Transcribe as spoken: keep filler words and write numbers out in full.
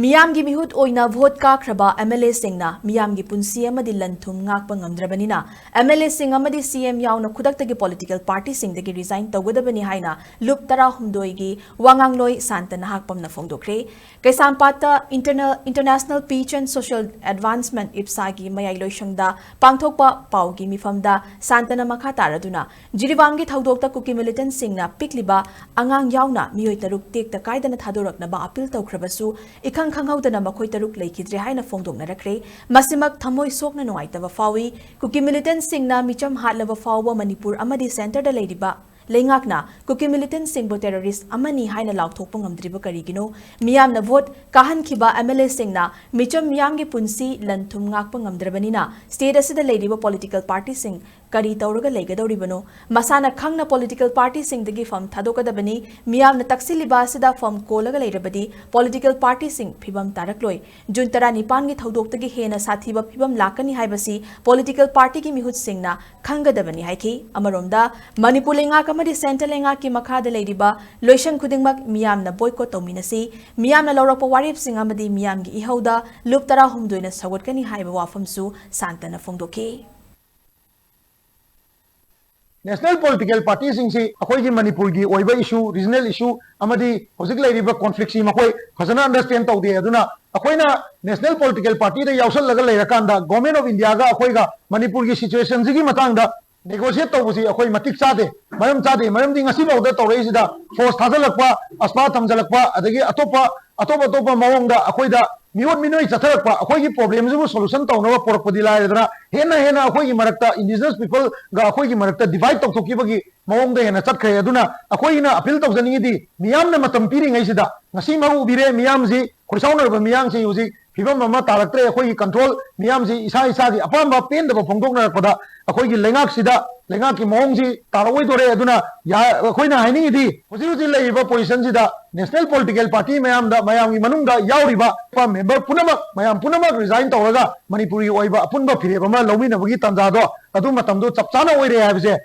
ꯃꯤꯌꯥꯝꯒꯤ ꯃꯤꯍꯨꯠ ꯑꯣꯏꯅ ꯚꯣꯠ ꯀꯥꯈ꯭ꯔꯕ ꯑꯦꯝ ꯑꯦꯜ ꯑꯦꯁꯤꯡꯅ ꯃꯤꯌꯥꯝꯒꯤ ꯄꯨꯟꯁꯤ ꯑꯃꯗꯤ ꯂꯟ ꯊꯨꯝ ꯉꯥꯛꯄ ꯉꯝꯗ꯭ꯔꯕꯅꯤꯅ, ꯑꯦꯝ ꯑꯦꯜ ꯑꯦꯁꯤꯡ ꯑꯃꯗꯤ ꯁꯤ ꯑꯦꯝ ꯌꯥꯎꯅ ꯈꯨꯗꯛꯇꯒꯤ ꯄꯣꯂꯤꯇꯤꯀꯦꯜ ꯄꯥꯔꯇꯤꯁꯤꯡꯗꯒꯤ ꯔꯤꯖꯥꯏꯟ ꯇꯧꯒꯗꯕꯅꯤ ꯍꯥꯏꯅ ꯂꯨꯞ ꯇꯔꯥꯍꯨꯝꯗꯣꯏꯒꯤ ꯋꯥꯉꯥꯡꯂꯣꯏ ꯁꯥꯟꯇ ꯅꯍꯥꯛꯄꯝꯅ ꯐꯣꯡꯗꯣꯛꯈ꯭ꯔꯦ꯫ ꯀꯩꯁꯥꯝꯄꯥꯠꯇ ꯏꯟꯇꯔꯅꯦ-, international peace and social advancement, ꯏꯞꯁꯥꯒꯤ ꯃꯌꯥꯏ ꯂꯣꯏꯁꯪꯗ ꯄꯥꯡꯊꯣꯛꯄ ꯄꯥꯎꯒꯤ ꯃꯤꯐꯝꯗ ꯁꯥꯟꯇꯅ ꯃꯈꯥ ꯇꯥꯔꯗꯨꯅ, ꯖꯤꯔꯤꯕꯥꯝꯒꯤ ꯊꯧꯗꯣꯛꯇ ꯀꯨꯀꯤ ꯃꯤꯂꯤꯇꯦꯟꯠꯁꯤꯡꯅ ꯄꯤꯛꯂꯤꯕ ꯑꯉꯥꯡ ꯌꯥꯎꯅ ꯃꯤꯑꯣꯏ ꯇꯔꯨꯛ ꯇꯦꯛꯇ ꯀꯥꯏꯗꯅ ꯊꯥꯗꯣꯔꯛꯅꯕ ꯑꯄꯤꯜ ꯇꯧꯈ꯭ꯔꯕꯁꯨ, ꯏꯈꯪ ꯈꯪꯍꯧꯗꯅ ꯃꯈꯣꯏ ꯇꯔꯨꯛ ꯂꯩꯈꯤꯗ꯭ꯔꯦ ꯍꯥꯏꯅ ꯐꯣꯡꯗꯣꯛꯅꯔꯛꯈ꯭ꯔꯦ꯫ ꯃꯁꯤꯃꯛ ꯊꯃꯣꯏ ꯁꯣꯛꯅ ꯅꯨꯡꯉꯥꯏꯇꯕ ꯐꯥꯎꯏ꯫ ꯀꯨꯀꯤ ꯃꯤꯂꯤꯇꯦꯟꯠꯁꯤꯡꯅ ꯃꯤꯆꯝ ꯍꯥꯠꯂꯕ ꯐꯥꯎꯕ ꯃꯅꯤꯄꯨꯔ ꯑꯃꯗꯤ ꯁꯦꯟꯇꯔꯗ ꯂꯩꯔꯤꯕ ꯂꯩꯉꯥꯛꯅ ꯀꯨꯀꯤ ꯃꯤꯂꯤꯇꯦꯟꯠꯁꯤꯡꯕꯨ ꯇꯦꯔꯣꯔꯤꯁ꯭ꯠ ꯑꯃꯅꯤ ꯍꯥꯏꯅ ꯂꯥꯎꯊꯣꯛꯄ ꯉꯝꯗ꯭ꯔꯤꯕ ꯀꯔꯤꯒꯤꯅꯣ? ꯃꯤꯌꯥꯝꯅ ꯚꯣꯠ ꯀꯥꯍꯟꯈꯤꯕ ꯑꯦꯝ ꯑꯦꯜ ꯑꯦꯁꯤꯡꯅ ꯃꯤꯆꯝ ꯃꯤꯌꯥꯝꯒꯤ ꯄꯨꯟꯁꯤ ꯂꯟ ꯊꯨꯝ ꯉꯥꯛꯄ ꯉꯝꯗ꯭ꯔꯕꯅꯤꯅ, ꯁ꯭ꯇꯦꯠ ꯑꯁꯤꯗ ꯂꯩꯔꯤꯕ ꯄꯣꯂꯤꯇꯤꯀꯦꯜ ꯄꯥꯔꯇꯤꯁꯤꯡ ꯀꯔꯤ ꯇꯧꯔꯒ ꯂꯩꯒꯗꯧꯔꯤꯕꯅꯣ? ꯃꯁꯥꯅ ꯈꯪꯅ ꯄꯣꯂꯤꯇꯤꯀꯦꯜ ꯄꯥꯔꯇꯤꯁꯤꯡꯗꯒꯤ ꯐꯝ ꯊꯥꯗꯣꯛꯀꯗꯕꯅꯤ꯫ ꯃꯤꯌꯥꯝꯅ ꯇꯛꯁꯤꯜꯂꯤꯕ ꯑꯁꯤꯗ ꯐꯝ ꯀꯣꯜꯂꯒ ꯂꯩꯔꯕꯗꯤ ꯄꯣꯂꯤꯇꯤꯀꯦꯜ ꯄꯥꯔꯇꯤꯁꯤꯡ ꯐꯤꯕꯝ ꯇꯥꯔꯛꯂꯣꯏ꯫ ꯖꯨꯟ ꯇꯔꯥꯅꯤꯄꯥꯟꯒꯤ ꯊꯧꯗꯣꯛꯇꯒꯤ ꯍꯦꯟꯅ ꯁꯥꯊꯤꯕ ꯐꯤꯕꯝ ꯂꯥꯛꯀꯅꯤ ꯍꯥꯏꯕꯁꯤ ꯄꯣꯂꯤꯇꯤꯀꯦꯜ ꯄꯥꯔꯇꯤꯒꯤ ꯃꯤꯍꯨꯠꯁꯤꯡꯅ ꯈꯪꯒꯗꯕꯅꯤ ꯍꯥꯏꯈꯤ꯫ ꯑꯃꯔꯣꯝꯗ, ꯃꯅꯤꯄꯨꯔ ꯂꯩꯉꯥꯛ ꯑꯃꯗꯤ ꯁꯦꯟꯇꯔ ꯂꯩꯉꯥꯛꯀꯤ ꯃꯈꯥꯗ ꯂꯩꯔꯤꯕ ꯂꯣꯏꯁꯪ ꯈꯨꯗꯤꯡꯃꯛ ꯃꯤꯌꯥꯝꯅ ꯕꯣꯏꯀꯣꯠ ꯇꯧꯃꯤꯟꯅꯁꯤ, ꯃꯤꯌꯥꯝꯅ ꯂꯧꯔꯛꯄ ꯋꯥꯔꯦꯞꯁꯤꯡ ꯑꯃꯗꯤ ꯃꯤꯌꯥꯝꯒꯤ ꯏꯍꯧꯗ ꯂꯨꯞ ꯇꯔꯥꯍꯨꯝꯗꯣꯏꯅ ꯁꯧꯒꯠꯀꯅꯤ ꯍꯥꯏꯕ ꯋꯥꯐꯝꯁꯨ ꯁꯥꯟꯇꯅ ꯐꯣꯡꯗꯣꯛꯈꯤ꯫ ꯅꯦꯁꯅꯦꯜ ꯄꯣꯂꯤꯇꯤꯀꯦꯜ ꯄꯥꯔꯇꯤꯁꯤꯡꯁꯤ ꯑꯩꯈꯣꯏꯒꯤ ꯃꯅꯤꯄꯨꯔꯒꯤ ꯑꯣꯏꯕ ꯏꯁꯨ, ꯔꯤꯖꯅꯦꯜ ꯏꯁꯨ ꯑꯃꯗꯤ ꯍꯧꯖꯤꯛ ꯂꯩꯔꯤꯕ ꯀꯣꯟꯐ꯭ꯂꯤꯛꯁꯤ ꯃꯈꯣꯏ ꯐꯖꯅ ꯑꯟꯗꯔꯁ꯭ꯇꯦꯟ ꯇꯧꯗꯦ꯫ ꯑꯗꯨꯅ ꯑꯩꯈꯣꯏꯅ ꯅꯦꯁꯅꯦꯜ ꯄꯣꯂꯤꯇꯤꯀꯦꯜ ꯄꯥꯔꯇꯤꯗ ꯌꯥꯎꯁꯜꯂꯒ ꯂꯩꯔꯀꯥꯟꯗ ꯒꯣꯔꯃꯦꯟ ꯑꯣꯐ ꯏꯟꯗꯤꯌꯥꯒ ꯑꯩꯈꯣꯏꯒ ꯃꯅꯤꯄꯨꯔꯒꯤ ꯁꯤꯆꯨꯋꯦꯁꯟꯁꯤꯒꯤ ꯃꯇꯥꯡꯗ ꯅꯦꯒꯣꯁꯤꯌꯦꯠ ꯇꯧꯕꯁꯤ ꯑꯩꯈꯣꯏ ꯃꯇꯤꯛ ꯆꯥꯗꯦ, ꯃꯔꯝ ꯆꯥꯗꯦ꯫ ꯃꯔꯝꯗꯤ ꯉꯁꯤꯐꯥꯎꯗ ꯇꯧꯔꯛꯏꯁꯤꯗ ꯐꯣꯔꯁ ꯊꯥꯖꯤꯜꯂꯛꯄ, ꯑꯁꯄꯥ ꯊꯝꯖꯤꯜꯂꯛꯄ, ꯑꯗꯒꯤ ꯑꯇꯣꯞꯄ ꯑꯇꯣꯞ ꯑꯇꯣꯞꯄ ꯃꯑꯣꯡꯗ ꯑꯩꯈꯣꯏꯗ ꯃꯤꯑꯣꯠ ꯃꯤꯅꯣꯏ ꯆꯠꯊꯔꯛꯄ, ꯑꯩꯈꯣꯏꯒꯤ ꯄ꯭ꯔꯣꯕ꯭ꯂꯦꯝꯁꯤꯕꯨ ꯁꯣꯂꯨꯁꯟ ꯇꯧꯅꯕ ꯄꯨꯔꯛꯄꯗꯤ ꯂꯥꯏꯔꯗꯅ ꯍꯦꯟꯅ ꯍꯦꯟꯅ ꯑꯩꯈꯣꯏꯒꯤ ꯃꯔꯛꯇ, ꯏꯟꯗꯤꯖꯤꯅꯁ ꯄꯤꯄꯜꯒ ꯑꯩꯈꯣꯏꯒꯤ ꯃꯔꯛꯇ ꯗꯤꯚꯥꯏꯠ ꯇꯧꯊꯣꯛꯈꯤꯕꯒꯤ ꯃꯑꯣꯡꯗ ꯍꯦꯟꯅ ꯆꯠꯈ꯭ꯔꯦ꯫ ꯑꯗꯨꯅ ꯑꯩꯈꯣꯏꯅ ꯑꯄꯤꯜ ꯇꯧꯖꯅꯤꯡꯉꯤꯗꯤ, ꯃꯤꯌꯥꯝꯅ ꯃꯇꯝ ꯄꯤꯔꯤꯉꯩꯁꯤꯗ, ꯉꯁꯤꯃꯛ ꯎꯕꯤꯔꯦ, ꯃꯤꯌꯥꯝꯁꯤ ꯈꯣꯏꯁꯥꯎꯅꯔꯕ ꯃꯤꯌꯥꯝꯁꯤ ꯍꯧꯖꯤꯛ ꯐꯤꯕꯝ ꯑꯃ ꯇꯥꯔꯛꯇ꯭ꯔꯦ꯫ ꯑꯩꯈꯣꯏꯒꯤ ꯀꯟꯇ꯭ꯔꯣꯜ, ꯃꯤꯌꯥꯝꯁꯤ ꯏꯁꯥ ꯏꯁꯥꯒꯤ ꯑꯄꯥꯝꯕ ꯄꯦꯟꯗꯕ ꯐꯣꯡꯗꯣꯛꯅꯔꯛꯄꯗ ꯑꯩꯈꯣꯏꯒꯤ ꯂꯩꯉꯥꯛꯁꯤꯗ, ꯂꯩꯉꯥꯛꯀꯤ ꯃꯑꯣꯡꯁꯤ ꯇꯥꯔꯛꯑꯣꯏꯗꯣꯔꯦ꯫ ꯑꯗꯨꯅ ꯌꯥ-, ꯑꯩꯈꯣꯏꯅ ꯍꯥꯏꯅꯤꯡꯉꯤꯗꯤ, ꯍꯧꯖꯤꯛ ꯍꯧꯖꯤꯛ ꯂꯩꯔꯤꯕ ꯄꯣꯖꯤꯁꯟꯁꯤꯗ ꯅꯦꯁꯅꯦꯜ ꯄꯣꯂꯤꯇꯤꯀꯦꯜ ꯄꯥꯔꯇꯤ ꯃꯌꯥꯝꯗ, ꯃꯌꯥꯝꯒꯤ ꯃꯅꯨꯡꯗ ꯌꯥꯎꯔꯤꯕ ꯃꯦꯝꯕꯔ ꯄꯨꯝꯅꯃꯛ, ꯃꯌꯥꯝ ꯄꯨꯝꯅꯃꯛ ꯔꯤꯖꯥꯏꯟ ꯇꯧꯔꯒ ꯃꯅꯤꯄꯨꯔꯒꯤ ꯑꯣꯏꯕ ꯑꯄꯨꯟꯕ ꯐꯤꯔꯦꯞ ꯑꯃ ꯂꯧꯃꯤꯟꯅꯕꯒꯤ ꯇꯥꯟꯖꯥꯗꯣ ꯑꯗꯨ ꯃꯇꯝꯗꯣ ꯆꯞ ꯆꯥꯅ ꯑꯣꯏꯔꯦ ꯍꯥꯏꯕꯁꯦ